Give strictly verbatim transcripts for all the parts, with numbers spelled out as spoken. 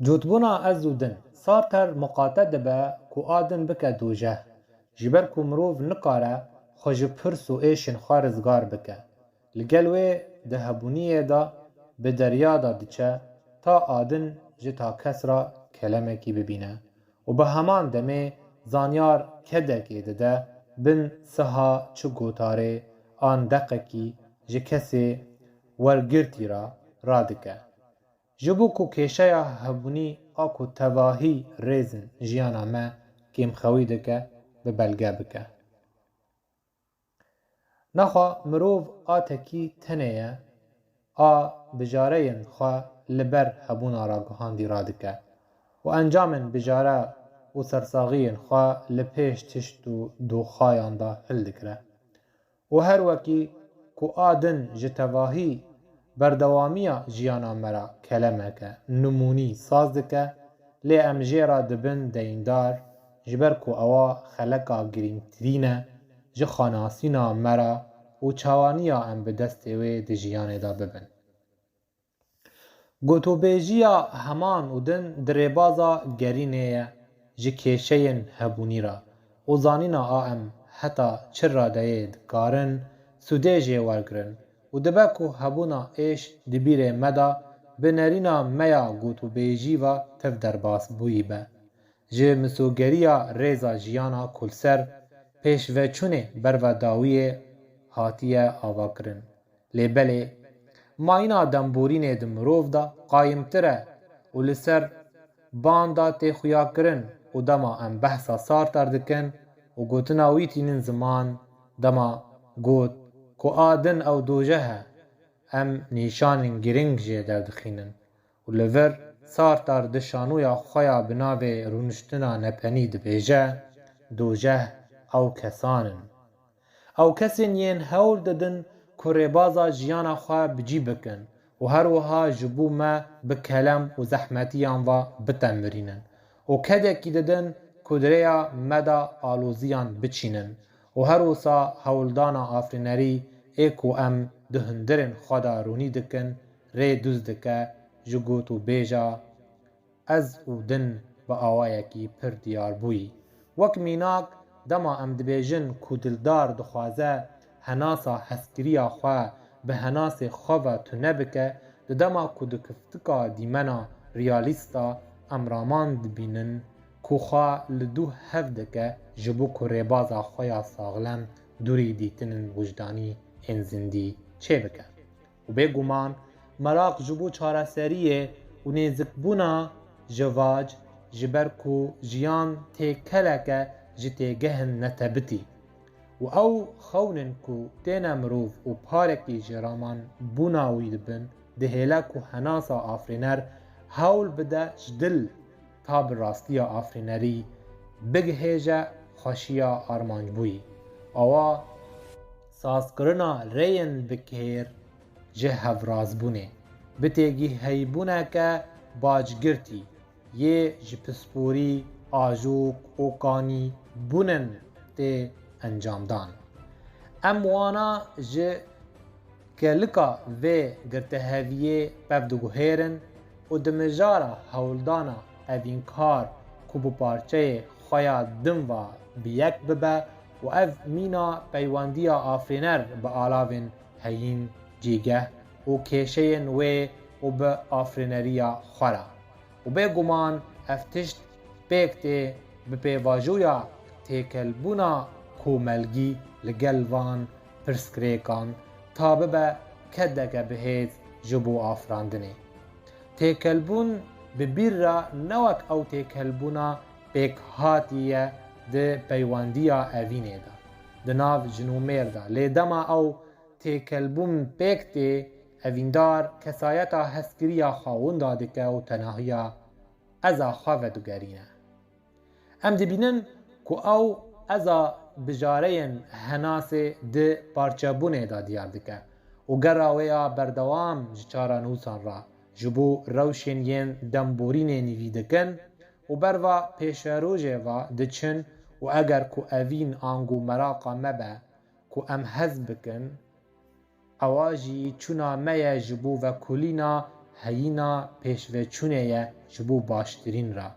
Cotbûna ez û din. Sartre miqate dibe ku a din bike dojeh, ji ber ku mirov nikare xwe ji pirs û êşên xwe rizgar bike. Li gel wê di hebûniyê de bi derya de diçe ta a din ji takes re kelemekî bibîne û bi heman demê zanyar kedekê dide bin siha çi gotarê an deqekî ji kesê wergirtî re radike. Ji bo ku kêşeya hebûnî a ku tevahî rêzin jiyana me kêmxewî dike, bi belge bike. Naxwe mirov a tekî tenê ye, a bijareyên xwe li ber hebûna ragihandî radike û encamên bijare û sersaxiyên xwe li pêş tişt û doxayan de hildikire. Û her wekî ku a din ji tevahî berdewamiya jiyana me re kelemeke nimûnî saz dike, lê em jê re dibin deyndar, ji ber ku ewa xeleka girîngtirîn e ji xwenasîna me re û çawaniya em bi destê wê di jiyanê de bibin. Gotûbêjiya heman û din di rêbaza gerînê ye ji kêşeyên hebûnî re û zanîna a em heta çi radeyê dikarin sûdê jê wergirin û dibe ku hebûna êş di bîrê me de bi nerîna me ya gotûbêjî ve tev derbas bûyî be. Ji misogeriya rêza jiyana ku li ser pêşveçûnê berve dawiyê hatiye avakirin. Lê belê, mayîna demborînê di mirov de qayimtir e û li ser ban de tê xuyakirin û dema em behsa Sartre dikin û gotina wî tînin ziman, dema got ku a din ew dojeh e, em nîşanên girîng jê derdixînin. Û li vir Sartre di şanoya xwe ya bi navê Rûniştina Nepenî dibêje, dojeh ew kesan in. Ew kesên yên hewl didin ku rêbaza jiyana xwe bi cî bikin û her wiha ji bo me bi kelem û zehmetiyan ve bitemirînin û kedekî didin ku di rêya me de aloziyan biçînin û her wisa hewldana afirînerî ê ku em di hundirên xwe de rûnî dikin, rê dûz dike ji gotûbêja ez û din bi awayekî pir diyar bûyî. Wek mînak, dema em dibêjin ku dildar dixwaze henasa hezkiriya xwe bi henasê xwe ve tune bike, di dema ku di kiftika dîmena realîst de em raman dibînin ku xwe li dû hev dike ji bo ku rêbaza xwe ya saxlem dûrî dîtinên wijdanî ên zindî çêbike. Û bêguman meraq ji bo çareseriyê û nêzikbûna ji vac, ji ber ku jiyan têkelek e ji têgehên netebitî. Û ew xewnên ku têne mirov û parekî ji ramanbûna wî dibin, dihêle ku henasa afirîner hewl bide ji dil ta bi rastiya afirînerî bigihêje xweşiya armancbûyî. Awa sazkirina rêyên bi kêr ji hevrazbûnê, bi têgîheybûneke bacgirtî yê ji pisporî, ajok û kanî bûnin tê encamdan. Em wana ji kelika vê girtiheviyê pevdiguhêrin û di mijara hewldana evînkar ku bi parçeyê xwe ya din ve bi yek bibe û ev mîna peywendiya afirîner bi alavên heyîn, cîgeh û kêşeyên wê û bi afirîneriya xwe re. Û bêguman ev tişt pêk tê bi pêvajoya têkelbûna komelgî li gel van pirsgirêkan ta bibe kedeke bihêz ji bo afirandinê. Têkelbûn bi bîr re ne wek ew têkelbûna pêkhatî ye di peywendiya evînê de, di nav jin û mêr de, lê dema ew têkelbûn pêk tê, evîndar kesayeta hezkiriya xwe winda dike û tenahiya eza xwe vedigerîne. Em dibînin ku ew eza bijareyên henasê di parçebûnê de diyar dike û gera wê ya berdewam ji çarenûsan re ji bo rewşên yên demborînê nîvî dikin û berva pêşerojê ve diçin û eger ku evîn ango meraqa me be ku em hez bikin, ewa jî çûna me ye ji bo vekolîna heyîna pêşveçûnê ye ji bo baştirîn re.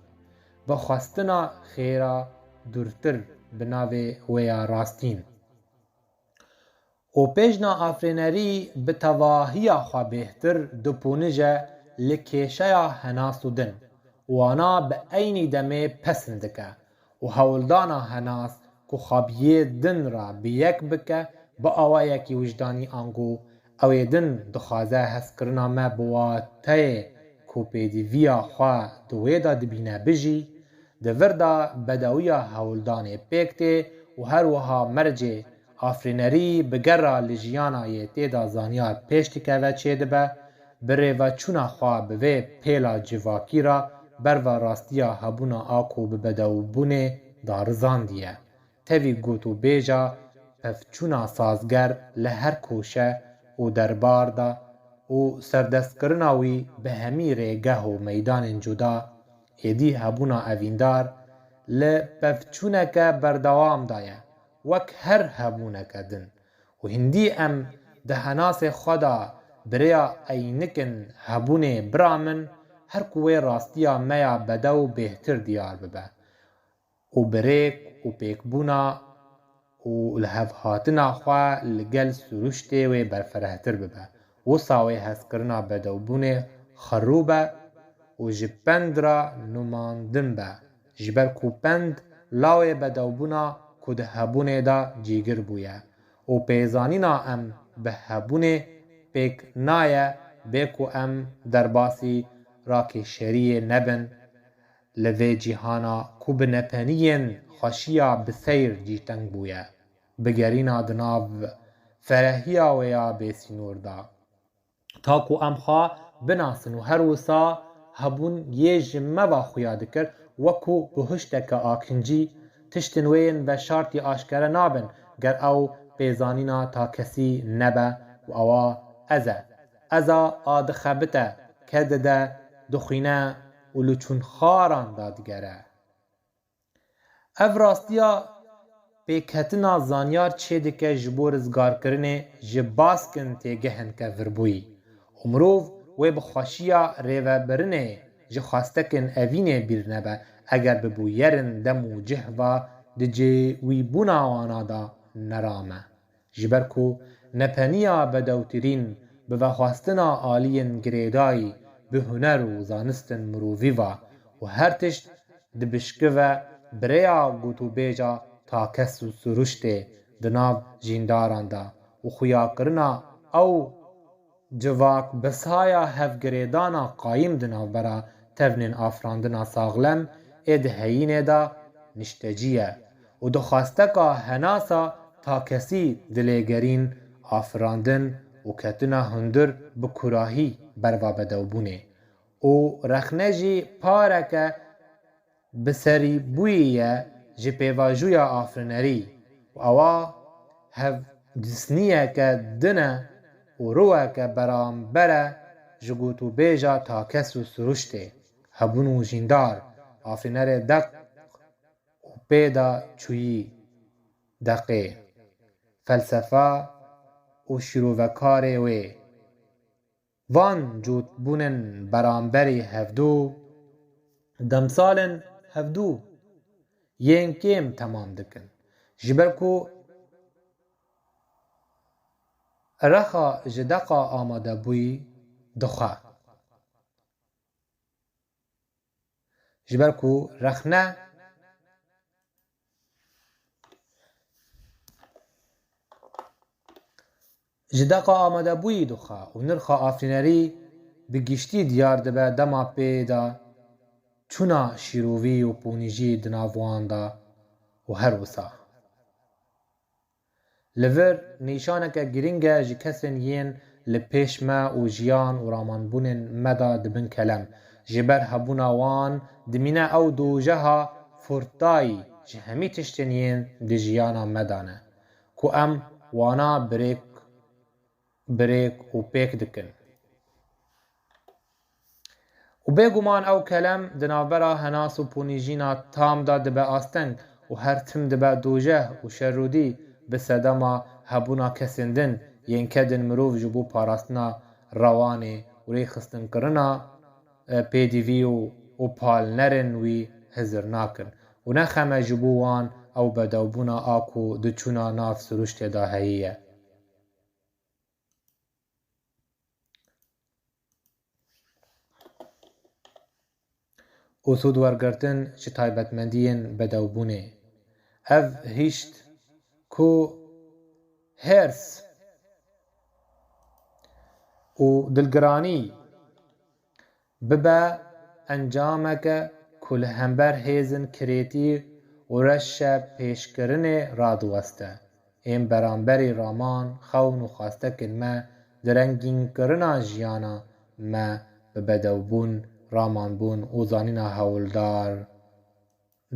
Bi xwestina xêra dûrtir bi navê wê ya rastîn. Û pêjna afrênerî bi tevahiya xwe bêhtir diponije li kêşeya henas û din. Wana bi eynî demê pesn dike û hewldana henas ku xabiyê din re bi yek bike, bi awayekî wijdanî ango ew ê din dixwaze hezkirina me bi wateyê ku pêdiviya xwe di wê de dibîne bijî, di vir de bedewiya hewldanê pêk tê û her wiha mercê afrênerî bi gera li jiyana yê tê de zanyar pêş dikeve çêdibe, bi rêveçûna xwe bi vê pêla civakî re berva rastiya hebûna a ku bi bedewbûnê darizandiye. Tevî gotûbêja pevçûna sazger li her koşe û derbar de û serdestkirina wî bi hemî rêgeh û meydanên cuda, êdî hebûna evîndar li pevçûneke berdewam de ye, wek her hebûneke din. Û hindî em di henasê xwe de bi rêya eynikin hebûnê biramîn, her ku wê rastiya me ya bedew bêhtir diyar bibe û bi rêk û pêkbûna û lihevhatina xwe li gel siruştê wê berfirehtir bibe. Wisa wê hezkirina bedewbûnê xerû be û ji pend re numandin be. Ji ber ku pend lawê bedewbûna ku di hebûnê de cîgir bûye û pêzanîna em bi hebûnê pêk naye bê ku em derbasî rakêşeriyê nebin, li vê cîhana ku bi nepeniyên xweşiya bi seyr cîteng bûye, bigerîna di nav ferehiya wê ya bêsînor de. Ta ku em xwe binasin û her wisa hebûn yê ji me ve xuya dikir, wek ku bihuşteke akincî, tiştên wê yên veşartî aşkere nabin, ger ew pêzanîna takesî nebe û ewa ez e. Eza a dixebite, ke dide, dixwîne û li çûnxaran dadigere. Ev rastiya pêketina zanyar çêdike ji bo rizgarkirinê ji baskin têgehin kevirbûyî û mirov wê bi xweşiya rêvebirinê ji xwestekên evînê bîr nebe, eger bi bûyerin dem û cih ve di cêwîbûna wana de nerame. Ji ber ku nepeniya bedewtirîn bi vexwestina aliyên girêdayî, bi huner û zanistin mirovî ve û her tişt dibişkive bi rêya gotûbêja takes û siruştê di nav jîndaran de û xuyakirina ew civak bi saya hevgirêdana qayîm di navbera tevnên afirandina saxlem ê di heyînê de niştecî ye û di xwesteka henasa takesî dilêgerîn, afirandin û ketina hundir bi kurahî berva bedewbûnê û rexne jî pareke biserîbûyî ye ji pêvajoya afirînerî û ewa hevdisniyeke din e û rûyeke beramber e ji gotûbêja takes û siruştê, hebûn û jîndar, afirînerê deq û pê de çûyî deqê, felsefa û şîrovekarê wê. Van cotbûnên beramberî hevdû, demsalên hevdû yên kêm temam dikin. Ji ber ku rexa ji deqa amadebûyî dixwe. Ji ber ku rexne ji deqa amadebûyî dixe û nirxa afirînerî bi giştî diyar dibe dema pê de çûna şîrovî û ponîjî di nav wan de û her wisa. Li vir nîşaneke girîng e ji kesên yên li pêş me û jiyan û ramanbûnên me de dibin kelem. Ji ber hebûna wan dimîne ew dojeha furtayî ji hemî tiştên yên di jiyana me de ne, ku em wana birêk, birêk û pêk dikin. Û bêguman ew kelem di navbera henas û ponîjîna tam de dibe asteng û her tim dibe dojeh û şerûdî bi sedema hebûna kesên din yên kedin mirov ji bo parastina rewanê û rêxistinkirina, e, pêdivî û, û palnerên wî hizir nakin û ne xem e ji bo wan ew bedewbûna a ku diçûna nav siruştê de heyî ye. û sûd wergirtin ji taybetmendiyên bedewbûnê. Ev hişt ku hêrs û dilgiranî bibe encameke ku li hember hêzên kirêtî û reşepêşkirinê radiweste. Ên beramberî raman, xewn û xwestekên me di rengînkirina jiyana me bi bedewbûn, ramanbûn û zanîna hewldar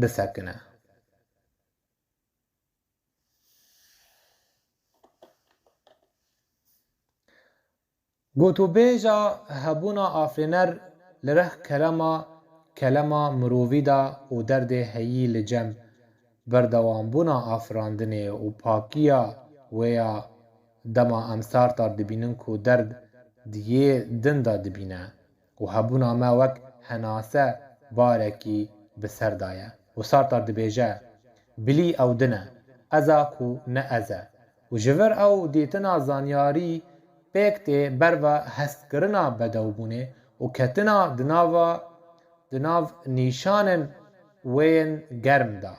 disekine. Gotûbêja hebûna afirîner li rêx kelema, kelema mirovî de û derdê heyî li cem berdewambûna afirandinê û pakiya wê ya dema em Sartar dibînin ku derd di yê din de dibîne û hebûna me wek henase barekî bi ser de ye. Û Sartar dibêje, bilî ew din e, ez a ku ne ez e. Û ji vir ew dîtina zanyarî pêk tê berva hestkirina bedewbûnê û ketina di nava, di nav nîşanên wê yên germ de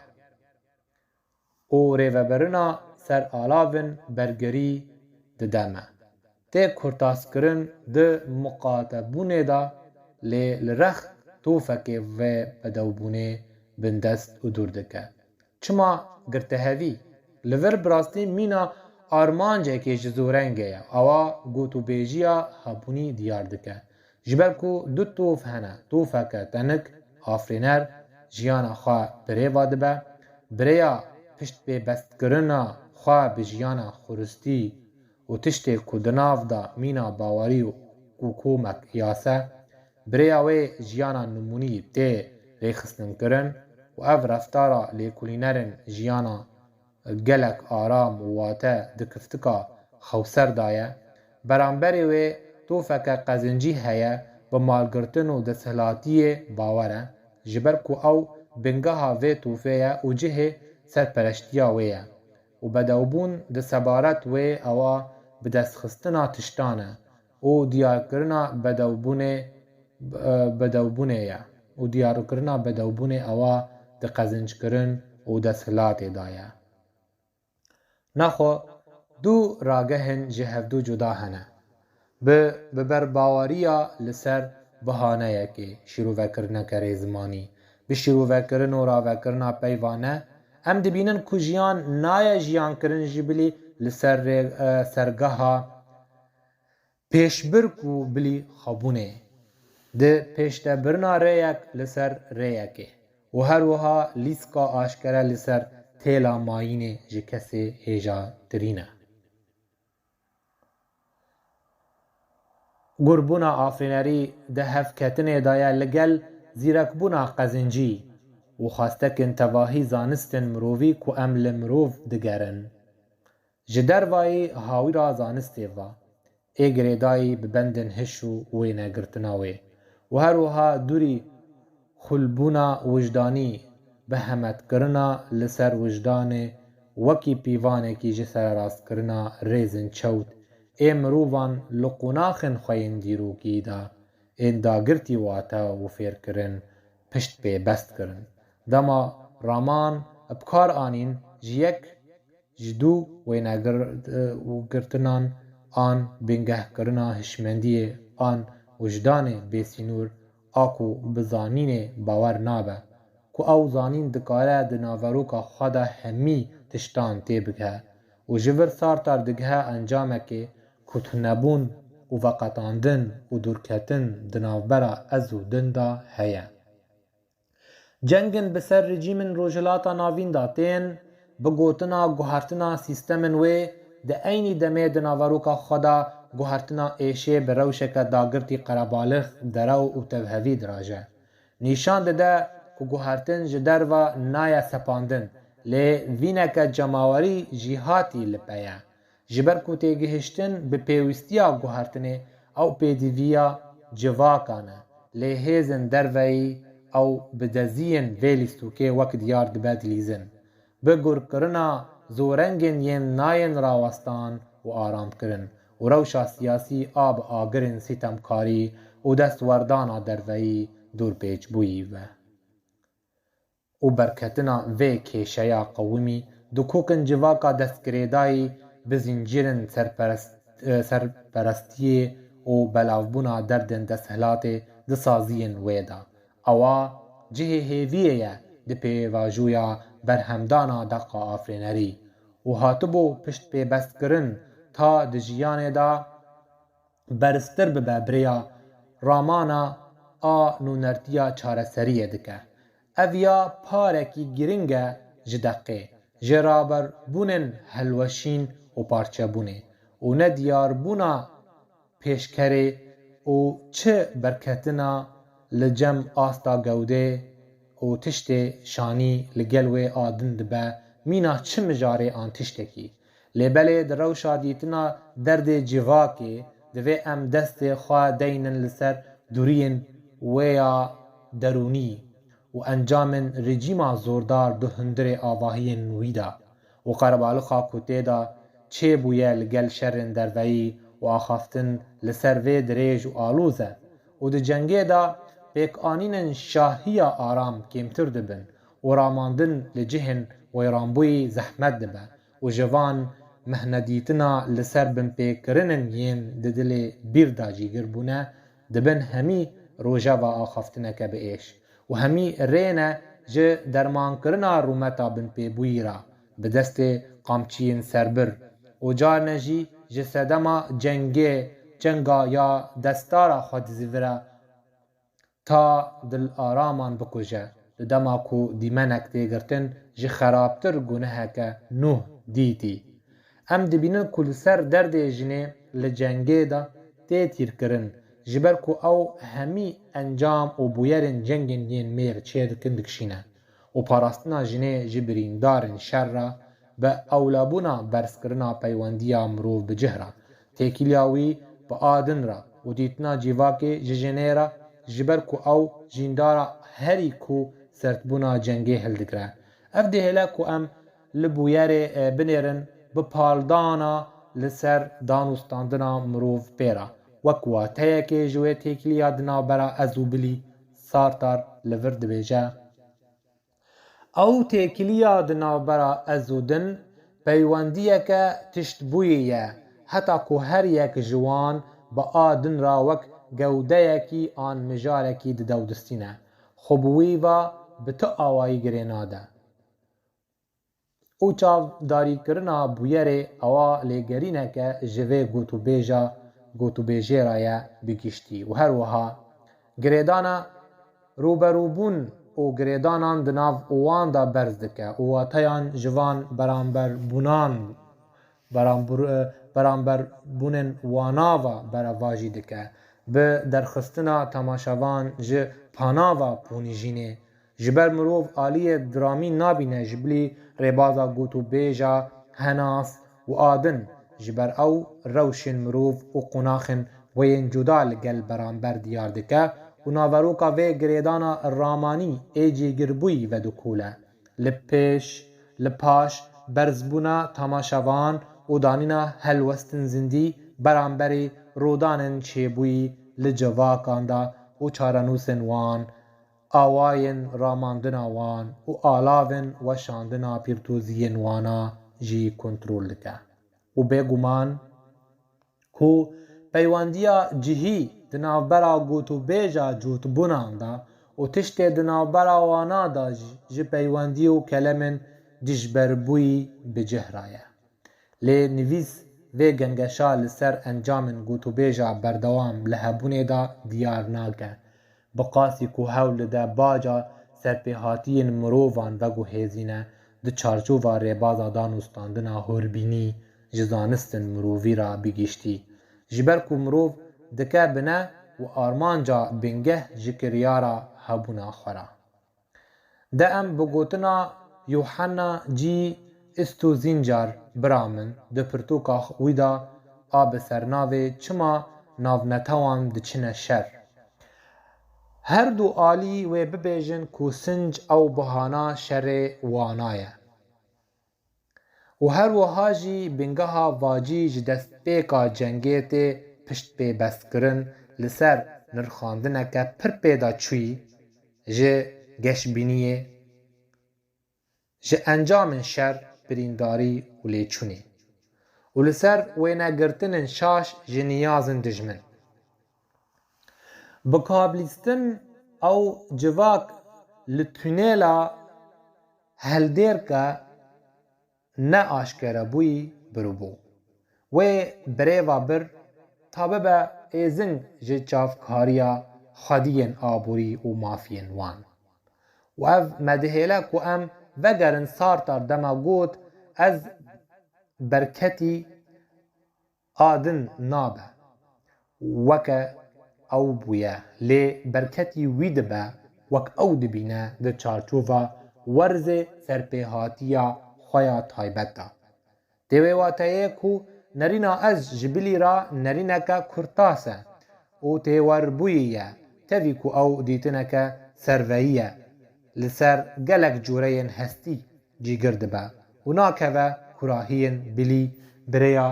û rêvebirina ser alavên bergirî dide me. Tê kurtaskirin di miqatebûnê de, lê li rêx tofekê vê bedewbûnê bindest û dûr dike. Çima girtihevî? Li vir bi rastî mîna armancekê ji zorengê ye. Ewa gotûbêjiya hebûnî diyar dike. Ji ber ku du tof hene, tofeke tenik, afirîner, jiyana xwe bi rê ve dibe, bi rêya piştpêbestkirina xwe bi jiyana xuristî û tiştê ku di nav de mîna bawerî û komek yase, bi rêya wê jiyana nimûnî tê rêxistinkirin û ev reftara lêkolînerên jiyana gelek aram û wate di kiftika xewser de ye. Beramberê wê tofeke qezincî heye, bi malgirtin û desthilatiyê bawer e, ji ber ku ew bingeha vê tofê ye û cihê serpereştiya wê ye. Û bedewbûn di sebaret wê ewa bidestxistina tiştan e û diyarkirina bedewbûnê, e, bedewbûnê ye û diyarkirina bedewbûnê ewa di qezinckirin û desthilatê de ye. Naxwe du ragehên ji hevdu cuda hene. Bi, bi berbaweriya li ser bihaneyekê, şîrovekirineke rêzimanî, bi şîrovekirin û ravekirina peyva ne, em dibînin ku jiyan naye jiyankirin ji bilî li ser rê, e, sergeha pêşbirk û bilî xwebûnê, di pêştebirina rêyek li ser rêyekê û her wiha lîska aşkere li ser têla mayînê ji kesê hêjatirîn e. Gurbûna afirînerî di hevketinê de ye li gel zîrekbûna qezincî û xwestekên tevahî zanistin mirovî ku em li mirov digerin. Ji dervayî hawîra zanistê ve, ê girêdayî bi bendên hiş û wênegirtina wê û her wiha dûrî xulbûna wijdanî, bi hemetkirina li ser wijdanê wekî pîvanekî ji sererastkirina rêzên çewt ê mirovan li qonaxên xwe yên dîrokî de ên dagirtî wate û fêrkirin pişt pê best kirin. Dema raman bi kar anîn ji yek ji dû wênegir-, û girtinan an bingehkirina hişmendiyê an wijdanê bêsînor a ku bi zanînê bawer nabe, ku ew zanîn dikare di naveroka xwe de hemî tiştan têbigihe û ji vir Sartar digihe encamekê ku tunebûn û veqetandin û dûrketin di navbera ez û din de heye. Cengên bi ser rejîmên Rojhilata Navîn de tên bi gotina guhertina sîstemên wê di eynî demê di naveroka xwe de guhertina êşê bi rewşeke dagirtî qerebalix, derew û tevhevî diraje. Nîşan dide ku guhertin ji derve naye sepandin, lê vîneke cemawerî jîhatî li pey e. Ji ber ku têgihiştin bi pêwîstiya guhertinê ew pêdiviya civaka ne, lê hêzên derveyî ew bi deziyên vê lîstokê wek diyar dibe dilîzin. Bi gurkirina zorengên yên nayên rawestan û aramkirin û rewşa siyasî a bi agirên sîtemkarî û destwerdana derveyî dûrpêçbûyî ve. Û berketina vê kêşeya qewimî dikokin civaka destgirêdayî bi zincîrên serperest-, e, serperestiyê û belavbûna derdên desthilatê di saziyên wê de. Ewa cihê hêviyê ye di pêvajoya berhemdana deqa afirînerî û hatibû piştpêbestkirin ta di jiyanê de berztir bibe bi rêya ramana a nûnertiya çareseriyê dike. Ev ya parekî girîng e ji deqê, ji raberbûnên hilweşîn û parçebûnê û nediyarbûna pêşkerê û çi berketina li cem asta gewdê û tiştê şanî li gel wê a din dibe mîna çi mijarê an tiştekî. Lê belê di rewşa dîtina derdê civakê divê em destê xwe deynin li ser dûriyên wê ya derûnî û encamên rejîma zordar di hundirê avahiyên wî de û qerebalixa ku tê de çêbûye li gel şerên derveyî û axaftin li ser vê dirêj û alûz e û di cengê de pêkanînên şahiya aram kêmtir dibin û ramandin li cihên wêranbûyî zehmet dibe û ji van mihnedîtina li ser binpêkirinên yên di dilê bîr de cîgir bûne, dibin hemî rojeva axaftineke bi êş û hemî rê ne ji dermankirina rûmeta binpêbûyî re bi destê qamçiyên serbir û carne jî ji sedema cengê, cenga ya destara xwedizîvira ta dilaraman bikuje, di dema ku dîmenek tê girtin ji xerabtir guneheke nûh dîtî. Em dibînin ku li ser derdê jinê li cengê de tê tîrkirin, ji ber ku ew hemî encam û bûyerên cengên yên mêr çêdikin dikişîne û parastina jinê ji birîndarên şer re bi ewlebûna berzkirina peywendiya mirov bi cih re, têkiliya wî bi a din re û dîtina civakê ji jinê re, ji ber ku ew jîndara herî ku sertbûna cengê hildigire. Ev dihêle ku em li bûyerê, e, binêrin bi paldana li ser danûstandina mirov pê re. Wek wateyekê ji wê têkiliya di navbera ez û bilî Sartar li vir dibêje, ew têkiliya di navbera ez û din peywendiyeke tiştbûyî ye, heta ku her yek ji wan bi a din re wek gewdeyekî an mijarekî didewdistîne, xwe bi wî ve bi ti awayî girê nade. Û çavdarîkirina bûyerê ewa lêgerîneke ji vê gotûbêja, gotûbêjê re ye bi giştî û her wiha girêdana rûberûbûn û girêdanan di nav wan de berz dike û wateyan ji van beramberbûnan, berambur-, beramberbûnên wana ve berevajî dike, bi derxistina temaşevan ji panava ponîjînê. Ji ber mirov aliyê diramî nabîne ji bilî rêbaza gotûbêja henas û a din, ji ber ew rewşên mirov û qonaxên wê yên cuda li gel beramber diyar dike û naveroka vê girêdana ramanî ê cêgirbûyî vedikole. Li pêş, li paş berzbûna temaşevan û danîna helwestin zindî beramberî rûdanên çêbûyî li civakan de û çarenûsên wan, awayên ramandina wan û alavên weşandina pîrtoziyên wana jî kontrol dike. Û bêguman ku peywendiya cihî di navbera gotûbêja cotbûnan de û tiştê di navbera wana de jî ji peywendî û kelemên dijberbûyî bi cih re ye. Lê nivîs vê gengeşa li ser encamên gotûbêja berdewam li hebûnê de diyar nake. Bi qasî ku hewl dide baca serpêhatiyên mirovan veguhêzîne, di çarçova rêbaza danûstandina hûrbînî ji zanistên mirovî re bi giştî, ji ber ku mirov dike bine û armanca bingeh ji kiryara hebûna xwe re. De em bi gotina Yuhanna G. Istuzincar, bira min, di pirtûka wî de a bi sernavê Çima navnetewan diçine şer? Her du alî wê bibêjin ku sinc ew buhana şerê wana ye. Û her wiha jî bingeha vacî ji destpêka cengê tê piştpêbestkirin li ser nirxandineke pir pêdaçûyî ji geşbîniyê, ji encamên şer, birîndarî û lêçûnê û li ser wênegirtinên şaş ji niyazên dijmin. Bi kablîstin ew civak li tunela heldêrke neaşkerebûyî biribû. Wê birêva bir ta bibe êzing ji çavkariya xwediyên aborî û mafiyên wan. Û ev me dihêle ku em vegerin Sartar dema got, ez berketî a din nabe weke ew bûye, lê berketî wî dibe wek ew dibîne di çarçova werzê serpêhatiya xwe ya taybet de. Tê wê wateyê ku nerîna ez ji bilî re nerîneke kurtas e û têwerbûyî ye, tevî ku ew dîtineke serveyî ye, li ser gelek cureyên hestî cîgir dibe û nakeve kurahiyên bilî bi rêya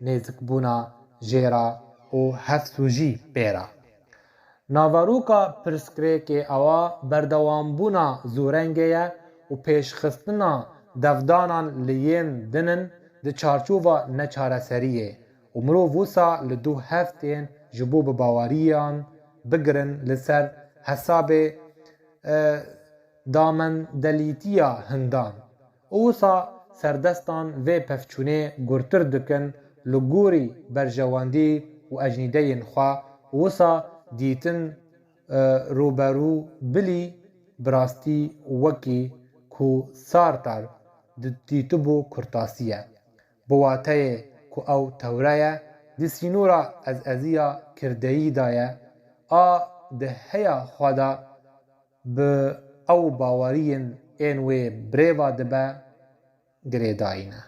nêzikbûna jê re û hevsûjî pê re. Naveroka pirsgirêkê ewa berdewambûna zûrengê ye û pêşxistina devdanan li yên din in di çarçova neçareseriyê û mirov wisa li du hev tên ji bo bi baweriyan bigirin li ser hesabê, e, damendelîtiya hindan. Û wisa serdestan vê pevçûnê gurtir dikin li gorî berjewendî û ecnîdeyên xwe û wisa dîtin, e, rûberû bilî bi rastî wekî ku Sartar di-, dîtibû kurtasî ye. Bi wateyê ku ew tewre ye, di sînora ezeziya kirdeyî de ye, a di heya xwe de bi ew baweriyên ên wê birêva dibe girêdayî ne.